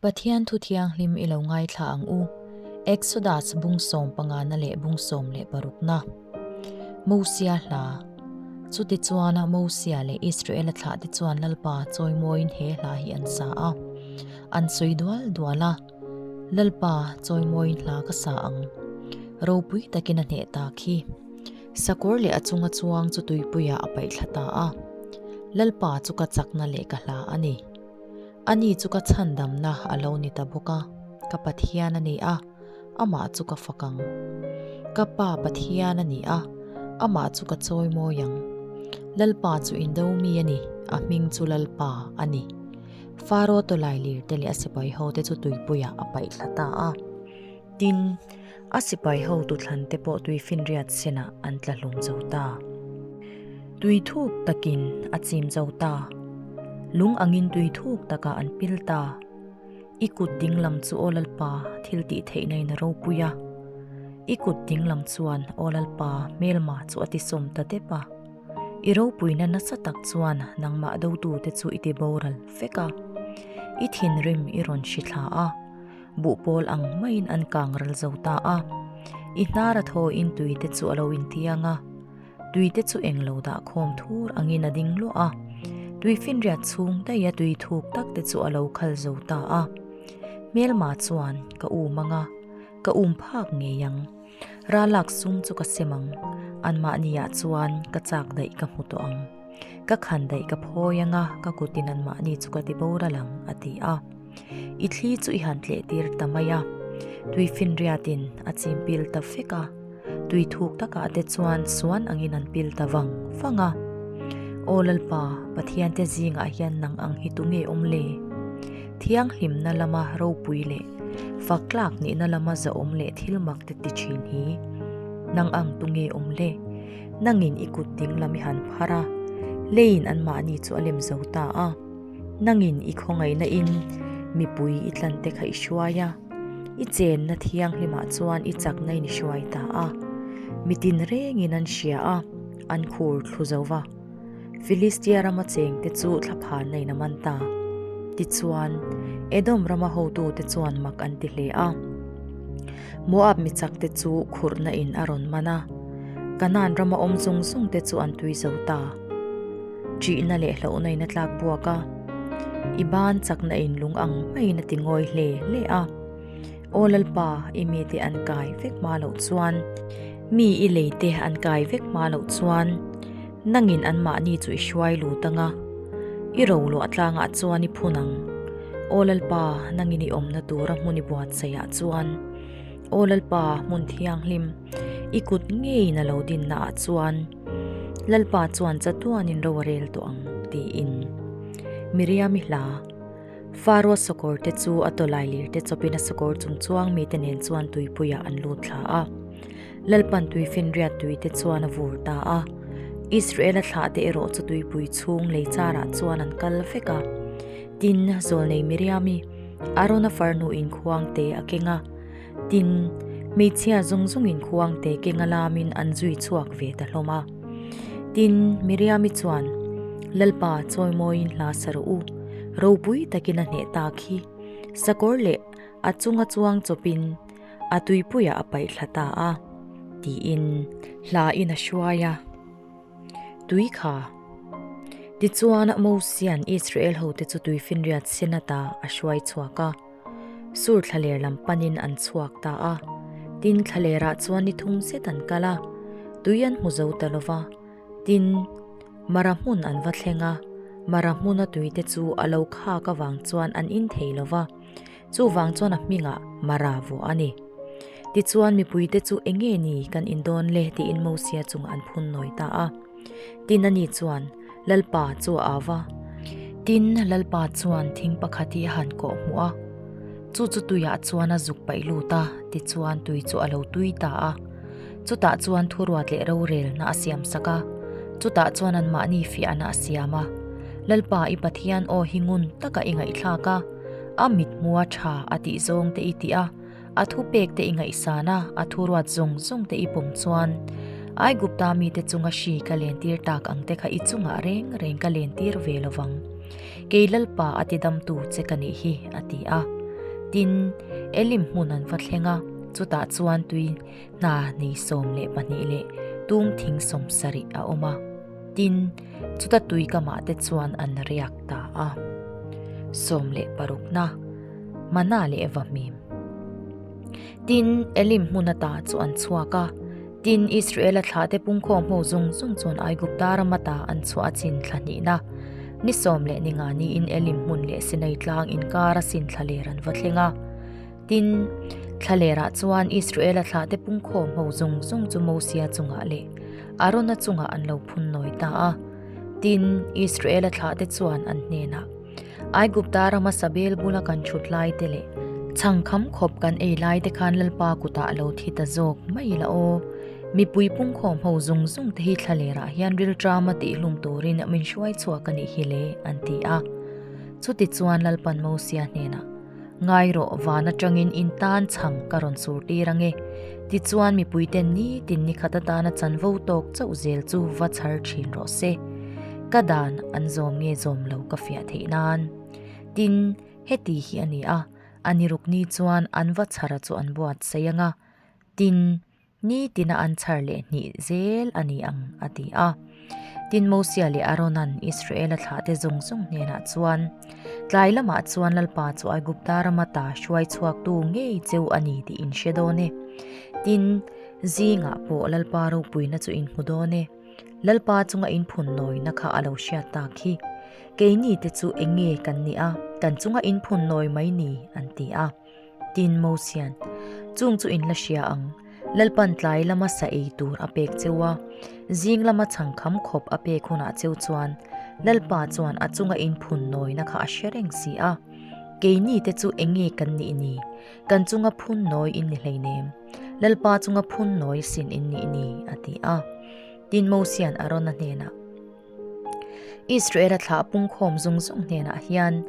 Pathian thu thianghlim i lo ngaithla ang u, Exodus bung sawm pangana leh bung 16na. Mosia hla. Chutichuan Mosia leh Israela thlahte chuan Lalpa chawimawiin he hla hi an sa a, an sawi dual dual a, Lalpa chawimawiin hla ka sa ang. Ropui takin a hneh tak hi. Sakawr leh a chunga chuang chu tuipuiah a paihthla ta a. Lalpa chu ka chakna leh ka hla a ni. Ani chu ka chhandamna a lo ni ta bawk a, ka Pathian a ni a, amah chu ka fak ang. Ka Pa Pathian a ni a, amah chu ka chawimawi ang. Lalpa chu indo mi a ni, a hming chu Lalpa a ni. Faro tawlailir te leh a sipai hote chu tuipuiah a paihthla ta a. Tin, a sipai hotu thlan te pawh tuifinriat senah an tla hlum zo ta. Tui thuk takin a chim zo ta. Lung angin tui thuk takah an pil ta. I kut dinglam chu Aw Lalpa thil tih theihna in a ropui a. I kut dinglam chuan Aw Lalpa hmelma chu a tisawm ta dep a. I ropuina nasa tak chuan nangmah dotute chu i ti boral vek a. I thinrim i rawn hri thla a. Buhpawl ang maiin an kang ral zo ta a. I hnar a thawiin tuite chu a lo intiang a. Tuite chu eng lo dah khawm thur angin a ding luah a. Tui finriat chhung daih a tui thuk tak te chu a lo khal zo ta a. Hmelma chuan ka um ang a, ka um phak ngei ang. Ralak sum chu ka sem ang, anmahniah chuan ka chak daih ka hmu tawh ang. Ka khan daih ka phawi ang a, ka kutin anmahni chu ka ti boral ang, a ti a. I thli chu i han tleh tir ta mai a, tui finriatin a chim pil ta vek a, tui thuk takah te chuan suan angin an pil ta vang vang a. Aw Lalpa, Pathiante zingah hian nang ang hi tunge awm le? Thianghlimna lama ropui leh fak tlak nihna lama zahawm leh thil mak te ti thin hi nang ang tunge awm le? Nangin i kut ding lam i han phar a, leiin anmahni chu a lem zo ta a. Nangin i khawngaihna in mipui i tlante kha i hruai a, i chenna thianghlimah chuan i chakna in i hruai ta a. Mitin rengin an hria a, an khur thlu zo va. Filistia rama chengte chu thlaphanna in a man ta. Tichuan, Edom rama hotute chuan mak an ti hle a. Moab mi chakte chu khurhna in a rawn man a, Kanaan rama awm zawng zawngte chu an tui zo ta. Ṭihna leh hlauhna in a tlak buak a, i ban chakna in lung ang maiin a ti ngawi hle hle a. Aw Lalpa, i mite an kai vek hma loh chuan, mi i leite an kai vek hma loh chuan, nangin anmahni chu i hruai lut ang a, i roluah tlangah chuan i phun ang. Aw Lalpa, nangin i awmna tura hmun i buatsaihah chuan, Aw Lalpa, hmun thianghlim, i kut ngeiin a lo dinnaah chuan, Lalpa chuan chatuanin ro a rel tawh ang, tiin. Miriami hla, Faro sakawr te chu a tawlailir te chawpin a sakawr chung chuang mite nen chuan tuipuiah an lut thla a. Lalpan tuifinriat tui te chuan a vur ta a. Israela thlah te erawh chu tuipui chhung lei charah chuan an kal vek a. Tin, zawlnei Miriami, Arona farnu inkhuang te a keng a. Tin, hmeichhia zawng zawngin khuangte kenga lamin an zui chhuak ve ta hlawm a. Tin, Miriami chuan, Lalpa, chawimawiin hla sa rawh u, ropui takin a hneh tak hi, sakawr leh a chunga chuang chawpin a tuipuiah a paih thla ta a, tiin hla in a hruai a. Tui kha. Tichuan, Mosia'n Israel hote chu tuifinriat sen ata a hruai chhuak a. Sur thlaler lam panin an chhuak ta a. Tin, thlalerah chuan ni thum zet an kal a, tui an hmu zo ta lo va. Tin, Mara hmun an va thleng a, Mara hmuna tuite chu a lo khak avang chuan an in thei lo va, chuvang chuan a hmingah Mara vuah a ni. Tichuan, mipuite chu eng nge ni kan in dawn le tiin Mosia chungah an phun nawi ta a. Tin, ani chuan, Lalpa chu a au va. Tin, Lalpa chuan thing pakhat hi a han kawh hmuh a, chu chu tuiah chuan a zuk paih lut a, tichuan tui chu a lo tui ta a. Chutah chuan thuruat leh rorelna a siam sak a, chutah chuan anmahni fiahna a siam a. Lalpa i Pathian aw hi ngun taka i ngaihthlak a, a mithmua tha a tih zawng te i tih a, A thupek te i ngaihsan a, a thuruat zawng zawng te i pawm chuan, Aigupta mite chunga hri ka lentir tak ang te kha i chungah reng reng ka lentir ve lo vang. Kei Lalpa a tidamtu che ka nih hi, a ti a. Tin, Elim hmun an va thleng a, chutah chuan tui hna nei 12 leh tung thing 70 a awm a. Tin, chuta tui kamah te chuan an riak ta a. 16 na, Mana leh Vahmim. Tin, Elim hmun ata chu an chhuak a. Tin, Israela thlahte pungkhawm ho zawng zawng chuan Aigupta ram ata an chhuah a chin thla hnihna. Ni sawm leh ni nga niin Elim hmun leh Sinai tlang inkara sin thlaler an va thleng a. Tin, thlalerah chuan Israela thlahte pungkhawm ho zawng zawng chu Mosia chungah leh Arona chungah an lo phun nawi ta a. Tin, Israela thlahte chuan an hnenah, Aigupta rama Sabel bula kan thut lai te leh chhangkham khawp kan ei lai te khan Lalpa kutah a lo thi ta zawk mai ila aw. Mipui pungkhawm ho zung zung te hi thlalerah hian rilṭama tihhlum turin min hruai chhuak a nih hi le, an ti a. Chutichuan Lalpan Mosia hnenah, Ngai rawh, van atangin in tan chhang ka rawn sur tir ange. Tichuan mipuiten nitin nikhat atana chanvo tawk chauh zel chu va chhar thin rawh se. Ka dan an zawm nge zawm lo ka fiah theih nan. Tin, heti hi a ni a, a ni rukni chuan an va chhara chu an buatsaih anga. Tin, Nitina an chhar leh hnih zel a ni ang, a ti a. Tin, Mosia leh Arona'n Israela thlahte zawng zawng hnenah chuan, Tlai lamah chuan Lalpa chu Aigupta rama ta hruai chhuaktu ngei cheu a ni tih in hre dawn e. Tin, zingah pawh Lalpa ropuina chu in hmu dawn e. Lalpa chunga in phun nawina kha a lo hriat tak hi. Keini te chu eng nge kan nih a, kan chunga in phun nawi mai ni, an ti a. Tin Mosian, Chung chu in la hria ang, Lalpan tlai lama sa ei tur a pek cheu a, zing lama chhangkham khawp a pek hunah cheu chuan Lalpa chuan a chunga in phun nawina kha a hre reng si a. Keini te chu eng nge kan nih ni? Kan chunga phun nawi in ni hleinem. Lalpa chunga phun nawi sin in nih ni, a ti a. Tin Mosian Arona hnenah, Israel-a thlah pungkhawm zawng zawng hnenah hian,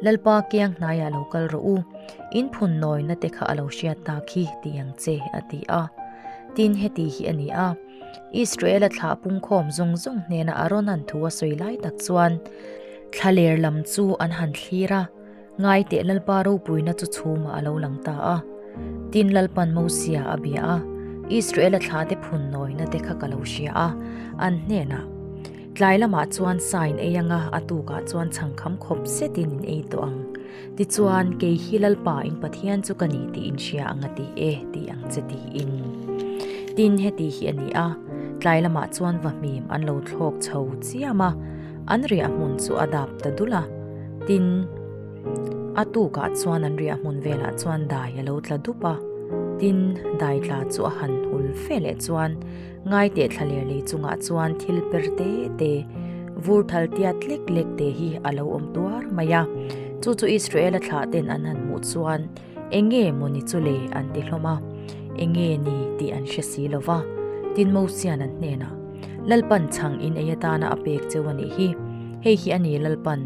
Lalpa kiang hnaiah lo kal rawh u, in phun nawina te kha a lo hriat tak hi ti ang che, a ti a. Tin, heti hi a ni a, Israel-a thlah pungkhawm zawng zawng hnena Aaron-a'n thu a sawi lai tak chuan thlaler lam chu an han thlir a, Ngaiteh Lalpa ropuina chu chhumah a lo lang ta a. Tin Lalpan Mosia a bia a, Israela thlate phun nawina te kha ka lo hria a, an hnenah, Tlai lamah chuan sa in ei anga a tukah chuan chhangkham khawp zetin in ei tawh ang. Tichuan, kei hi Lalpa in Pathian chu ka ni tih in hria ang a ti e, ti ang che tiin. Tin heti hi a ni a, tlai lamah chuan vahmim an lo thlawk chho chiam a, An riah hmun chu a dap ta dul a, tin, a tukah chuan an riah hmun velah chuan dai a lo tla dup a, tin, dai tla chu a han hul fe leh chuan ngaiteh thlaler lei chungah chuan thil per te te, vur thal tiat lek lek te hi a lo awm tuar mai a, chu chu Israel-a thlah ten an han hmuh chuan Eng nge maw ni chu le an ti hlawm a, eng nge ni tih an hre si lo va. Tin Mosian an hnenah, Lalpan chhang in ei atana a pek cheu a nih hi. Hei hi a ni Lalpan,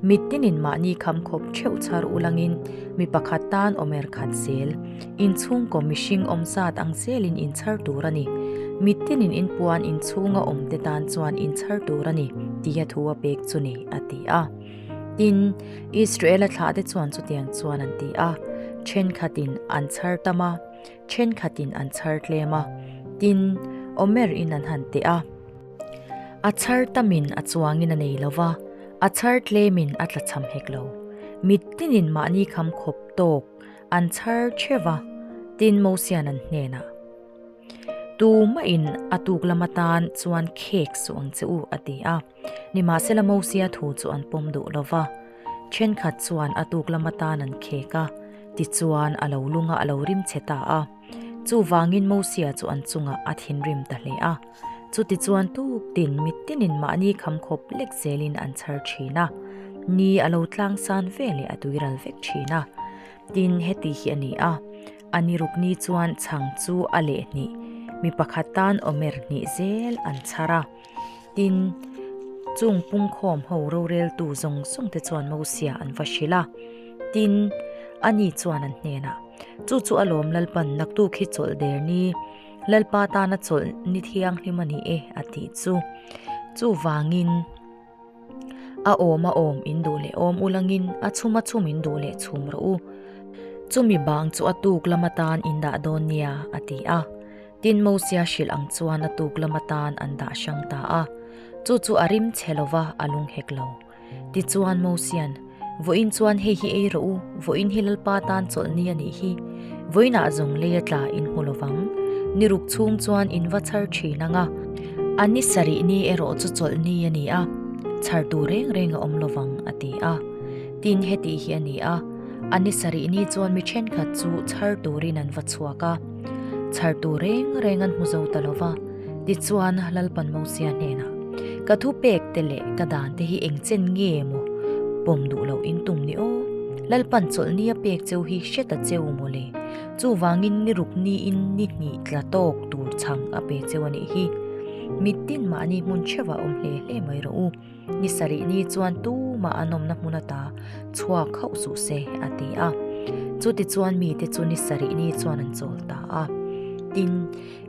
mittinin mahni kham khawp theuh chhar ulangin mi pakhat tan awmer khat zel, inchhungkaw mihring awm zat ang zelin in chhar tur a ni. Mittinin in puan inchhunga awmte tan chuan in chhar tur a ni, tia thu a pek chu ni, a ti a. Tin, Israela thlahte chuan chutiang chuan an ti a, thenkhatin an chhar tam a, thenkhatin an chhar tlem a. Tin, Omer in an han teh a. A chhar tamin a chuangin a nei lo va, a chhar tlemin a tla chham hek lo. Mittinin mahni kham khawp tawk an chhar theuh va, tin Mosian an hnenah, Tumahin a tuk lam atan chuan khek suh ang che u, a ti a. Nimahsela Mosia thu chu an pawm duh lo va, thenkhat chuan a tuk lam atan an khek a, tichuan a lo lung a, a lo rim che ta a. Chuvangin Mosia chu an chungah a thinrim ta hle a. Chutichuan tuk tin mittinin mahni kham khawp lek zelin an chhar thin a, ni a lo tlang san ve leh a tuiral vek thin a. Tin, heti hi a ni a, a ni rukni chuan chhang chu a leh hnih, mi pakhat tan awmer hnih zel an chhar a. Tin, chung pungkhawm ho roreltu zawng zawng te chuan Mosia an va hrilh a. Tin, ani chuan an hnenah, Chu chu alawm Lalpan naktuk hi chawlh der ni, Lalpa tana chawlh ni thianghlim a ni e, a tih chu. Chuvangin, a awm a awm in duh leh awm ulangin a chhum a chhum in duh leh chhum rawh u. Chumi bang chu a tuk lam atan in dah dawn nia, a ti a. Tin Mosia hrilh ang chuan a tuk lam atan an dah hrang ta a. Chu chu a rim chhe lova a lung hek lo. Tichuan Mosia'n, Vawiin chuan hei hi ei rawh u, vawiin hi Lalpa tan chawlhni a nih hi. Vawiinah zawng lei a tla in hmu lovang. Ni ruk chhung chuan in va chhar thin ang a. A ni sarih ni erawh chu chawlhni a ni a, chhar tur reng reng a awm lovang, a ti a. Tin heti hi a ni a, a ni sarih ni chuan mi thenkhat chu chhar turin an va chhuak a. Chhar tur reng reng an hmu zo ta lo va. Tichuan Lalpan Mosia hnenah, Ka thupek te leh ka dan te hi eng chen nge maw pawm duh loh in tum ni aw? Lalpan chawlhni a pek cheu hi hre ta cheu maw le? Chuvangin ni ruk niin ni hnih tla tawk tur chhang a pe cheu a nih hi. Mitin mahni hmun theuhah awm hle hle mai rawh u. Ni sarih ni chuan tumah an awmna hmun ata chhuak hauh suh se, a ti a. Chutichuan mite chu ni sarih ni chuan an chawl ta a. Tin,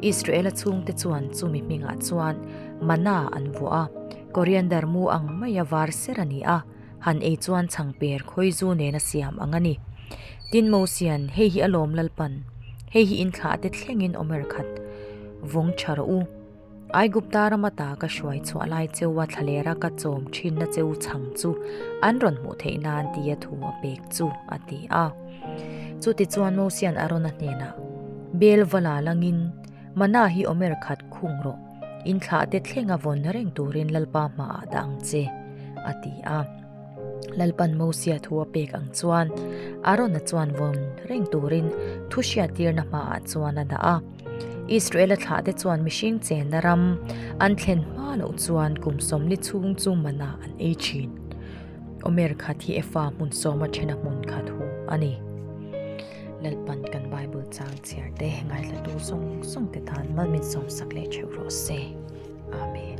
Israela chhungte chuan chumi hmingah chuan mana an vuah a, koriander mu ang maia var ser a ni a, han ei chuan chhangper khawizu nena siam ang a ni. Tin, Mosia'n, Hei hi a lawm Lalpan, hei hi inthlahte thlengin awmer khat vawng tha rawh u. Aigupta rama ta ka hruai chhuah lai cheua thlalera ka chawm thinna cheu chhang chu an rawn hmuh theih nan tia thu a pek chu a ti a. Chutichuan Mosia'n Arona hnenah, Bel va la langin mana hi omer khat khung rawh, in thlahte thlenga vawn reng turin Lalpa hmaah dah ang che, a ti a. Lalpan Mosia thu a pek ang chuan Arona chuan vawn reng turin thu hriattirna hmaah chuan a dah a. Israela thlahte chuan mihring chenna ram an thlen hma loh chuan kum sawmli chhung chu mana an ei thin. Omer khat hi Efa hmun sawma thena hmun khat hu a ni. Lalpan kan Bible chang chhiar te ngaithlatu zawng zawng te tan mal min sawmsak leh theuh rawh se. Amen.